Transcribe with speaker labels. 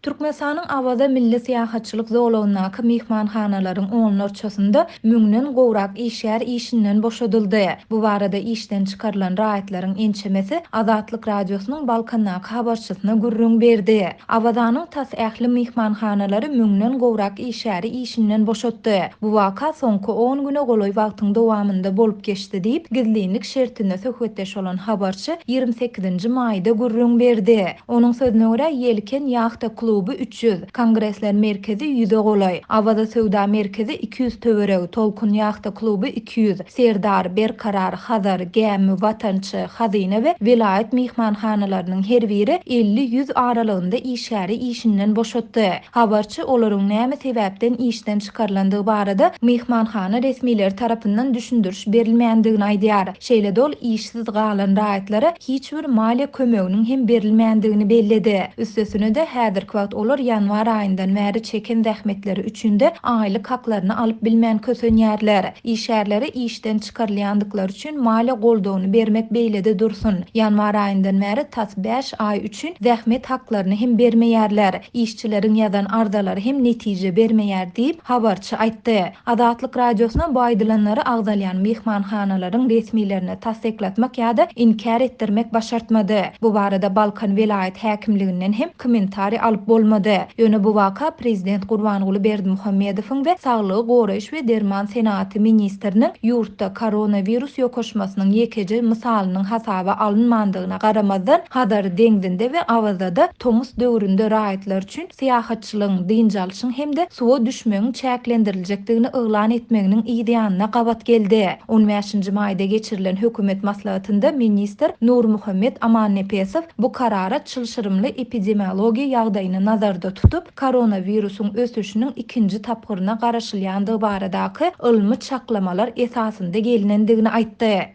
Speaker 1: Türkmenistanyň Awaza milli syýahatçylyk zolagyndaky myhmanhanalaryň onlarçasynda müňden gowrak işgär işinden boşadyldy. Bu barada işden çykarylan raýatlaryň ençemesi Azatlyk Radiosynyň Balkandaky habarçysyna gürrüň berdi. Awazanyň tas ähli myhmanhanalary müňden gowrak işgäri işinden boşatdy. Bu waka soňky on güne golaý wagtyň dowamynda bolup geçdi diýip, gizlinlik şertinde söhbetdeş bolan habarçy 28-nji maýda gürrüň berdi. Onuň sözüne görä, Ýelken ýahta kluby 300, Kongresler merkezi ýüze golaý, Awaza söwda merkezi 200 töweregi, Tolkun ýahta kluby 200, Serdar, Berkarar, Hazar, Gämi, Watançy, Hazyna we welaýat myhmanhanalarynyň her biri elli-ýüz aralygynda işgäri işinden boşatdy. Habarçy olaryň näme sebäpden işden çykarylandygy barada myhmanhana resmileri tarapyndan düşündiriş berilmändigini aýdýar. Şeýle-de ol işsiz galan raýatlara hiç bir maliýe kömeginiň hem berilmändigini belledi. Üstesine-de, häzirki wagt olar ýanwar aýyndan bäri çeken zähmetleri üçin-de aýlyk haklaryny alyp bilmän kösenýärler. Işgärlere işden çykarylýandyklary üçin maliýe goldawyny bermek beýlede dursun, ýanwar aýyndan bäri tas bäş aý üçin zähmet haklaryny hem bermeýärler. Işçileriň ýazan arzalary hem netije bermeýär diýip, habarçy aýtdy. Azatlyk Radiosyna bu aýdylanlary agzalýan myhmanhanalaryň resmilerine tassyklatmak ýa-da inkär etdirmek başartmady. Bu barada Balkan welaýat häkimliginden hem kommentariý alyp bolmady. Ýöne bu waka prezident Gurbanguly Berdimuhamedowyň we saglygy goraýyş we derman senagaty ministriniň ýurtda koronawirus ýokaşmasynyň ýekeje mysalynyň hasaba alynmandygyna garamazdan, Hazar deňzinde we Awazada tomus döwründe raýatlar üçin syýahatçylygyň, dynç alşyň hem-de suwa düşmegiň çäklendiriljekdigini yglan etmeginiň yz ýanyna gabat geldi. On bäşinji maýda geçirilen hökümet maslahatynda ministr Nurmuhammet Amannepesow bu karara çylşyrymly epidemiologiýa ýagdaýyny nazarda tutup, koronawirusyň ösüşiniň ikinji tapgyryna garaşylýandygy baradaky ylmy çaklamalar esasynda gelnendigini aýtdy.